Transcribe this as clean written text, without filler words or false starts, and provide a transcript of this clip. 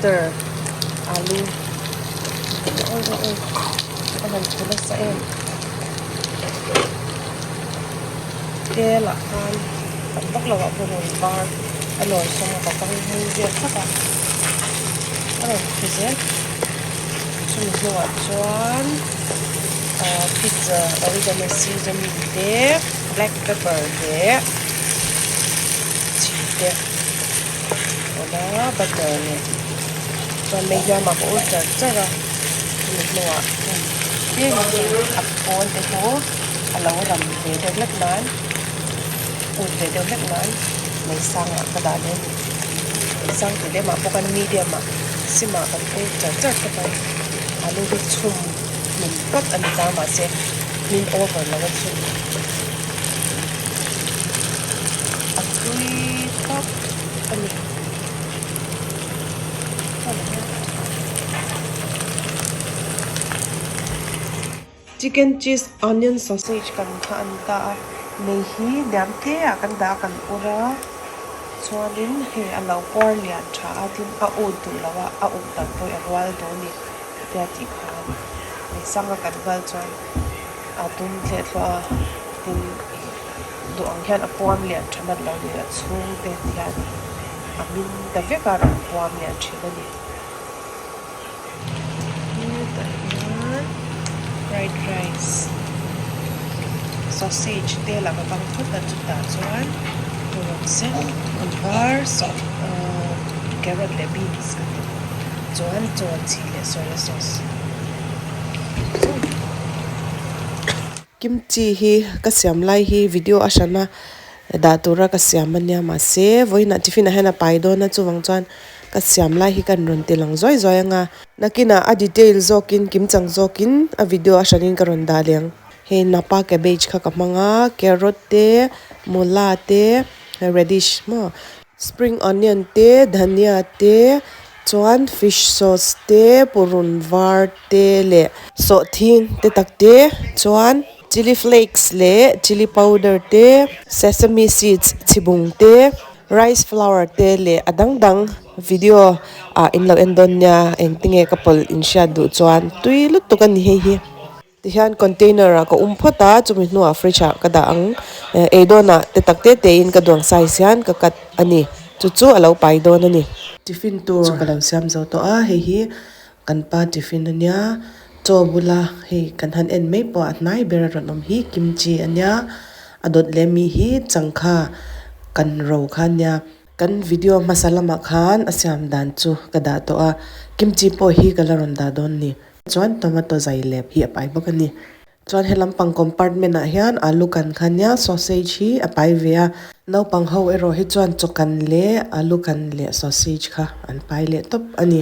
Butter alu awi awi awi a han tha nasa em tel ah khan tam vak lo ah pawh var a lawi sawm a ka kang hmui vel thlap a a rawn thi zel chumi hnuah chuan ahh pizza oregano seasoning te black pepper leh chi te awm a butter leh chuan mei hian a ur char char a chumi hnuah tlem a pawn te chu a lo ram ve deuh hlek nan ut ve deuh hlek nan mei sangah ka dah leh a ni mei sang tih lemah bawk a medium ah sim ah kan ur char char phawt a alu hi chhum hmin phawt a ni ta mahse hmin over lo a chhum a tui tawp a ni. Chicken cheese onion sausage kan kha an ta a mei hi liam te ah kan dah a kan ur a chuanin hei a lo puar lian tha a tin a ut duh lo a a ut dan pawh hi a rual duh a ni hetia tih khan mei sanga kan nghal chuan a dum thleh thluah a tin duh ang hian a puam lian tha hman lo a ni a chhung te ti hian a hmin ta vek a rawn puam lian thin a ni. Hetah hian fried rice sausage te lah ka bang phawt a chutah chuan rawng sen a var ahh carrot leh beans ka ti chuan chaw chi leh soya sauce. Kimchi hi ka siam lai hi video a hran a dah tura ka siam ania mahse vawiinah tiffin ah hian a pai dawn a chuvang chuan ka siam lai hi ka rawn ti lang zuai zuai anga nakinah a detail zawkin kimchang zawkin a video a hranin ka rawn dah leh ang hei napa cabbage kha ka hmang a carrot te mula te radish maw spring onion te dhania te chuan fish sauce te purun var te leh sawhthing te tak te chuan chilli flakes leh chilli powder te sesame seeds chhibung te. Rice flour te leh a dang dang video ah in lo en dawn nia engtinge ka pawlh in hriat duh chuan tui lutuk a ni hei hi. Tihian container ah ka um phawt a chumi hnuah fridge ah ka dah ang ei dawnah te tak te te in ka duang size hian ka cut a ni chu chu a lo pai dawn a ni. Tiffin tur chu ka lo siam zo tawh a hei hi kan pa tiffin a nia chaw bula hei kan han en mai pawh a hnai ber a rawn awm hi kimchi a nia a dawt leh mi hi changkha kan ro kha a nia kan video hmasa lamah khan a siam dan chu ka dah tawh a kimchi pawh hi ka la rawn dah dawn a ni chuan tomato zai lep hi a pai bawk a ni. Chuan he lampang compartment ah hian alu kan kha nia sausage hi a pai ve a, naupang ho erawh hi chuan chaw kan leh alu kan leh sausage kha an pai leh tawp a ni.